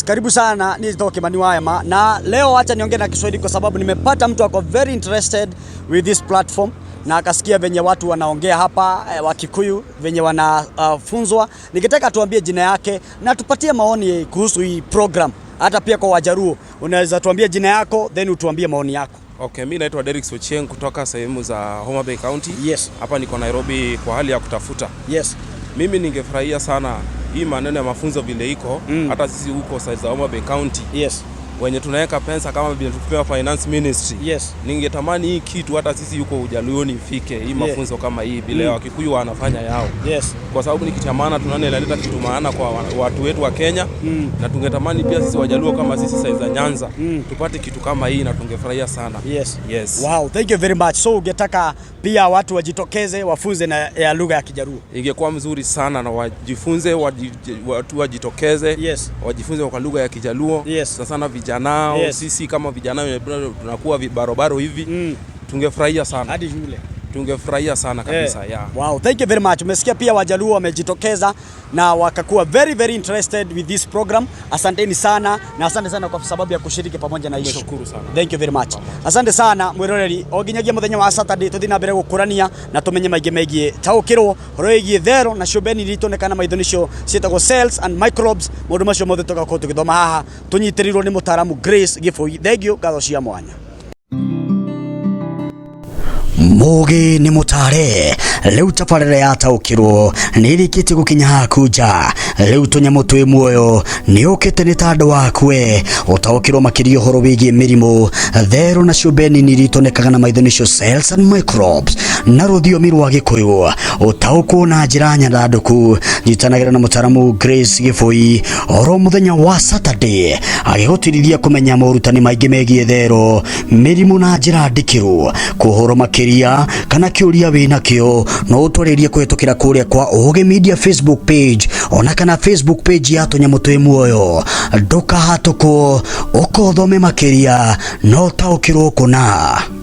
Karibu sana, ni njĩtagwo Kimani Wayama na leo acha niongee na Kiswahili kwa sababu nimepata mtu ako very interested with this platform na akasikia venye watu wanaongea hapa Wakikuyu venye wanafunzwa. Ningetaka tuambie jina yake na tupatie maoni kuhusu hii program. Hata pia kwa Wajaluo unaweza tuambie jina yako then utuambie maoni yako. Okay, mi naitwa Derek Ochieng kutoka sehemu za Homa Bay County. Hapa niko Nairobi kwa hali ya kutafuta. Mimi ningefurahia sana hii maneno ya mafunzo vile iko hata sisi huko side za Homa Bay County wenye tunaweka pesa kama vile tukipewa finance ministry. Ningetamani hii kitu hata sisi huko Ujaluoni ifike hii mafunzo kama hii vile Wakikuyu wanafanya yao. Kwa sababu ni kitu cha maana, tunaona inaleta kitu maana kwa watu wetu wa Kenya na tungetamani pia sisi Wajaluo kama sisi side za Nyanza tupate kitu kama hii na tungefurahia sana. Yes. Wow, thank you very much. So ungetaka pia watu wajitokeze wafunze na ya lugha ya Kijaluo. Ingekuwa mzuri sana na wajifunze watu wajitokeze wajifunze kwa lugha ya Kijaluo. Sana sana vijana sisi kama vijana wenye tunakuwa vibarobaro hivi tungefurahia sana, Hadi shule. Tungefurahia sana kabisa, yeah. Wow, thank you very much. Umesikia pia Wajaluo wamejitokeza na wakakuwa very very interested with this program. Asanteni sana na asante sana kwa sababu ya kushiriki pamoja na hii show. Tumeshukuru sana. Thank you very much. Asante sana mwiroreri o nginyagia muthenya wa Saturday tuthi na mbere gukurania na tumenye maingi megie taukirwo horo igie thero na ciũmbe nini itonekana maitho nicio ciĩtagwo cells and microbes. Maũndũ macio mothe tũgakorwo tũgĩthoma haha tũnyitĩrĩirwo nĩ mũtaaramu Grace Gĩbũi. Thank you, ngatho cia mwanya. Mũgĩ nĩ mũtare rĩu tabarĩra yataũkĩrwo nĩ ĩrĩkĩtie gũkinya haku nja. Rĩu tũnyamũ twĩ muoyo nĩ ũkĩte nĩ ta andũ akwe ũtaũkĩrwo makĩria ũhoro wĩgiĩ mĩrimũ, therũ na ciũmbe nini iria itonekaga na maitho nĩcio cells and microbes na rũthiomi rwa Gĩkũyũ, ũtaũkwo na njĩra nyandandũku. Nyitanagĩra na mũtaaramu Grace Gĩbũi oro mũthenya wa Saturday agĩgũtirithia kũmenya morutani maingĩ megiĩ thero, mĩrimũ na njĩra ndikĩru. Kũhoro makĩria kana kĩũria wĩnakĩo no ũtwarĩrie kũhĩtũkĩra kũrĩa kwa Ũgĩ Media Facebook page ona kana Facebook page ya tũnyamũ twĩ muoyo. Ndũkahatũkwo, ũkothome makĩria no ũtaũkĩrwo kũna.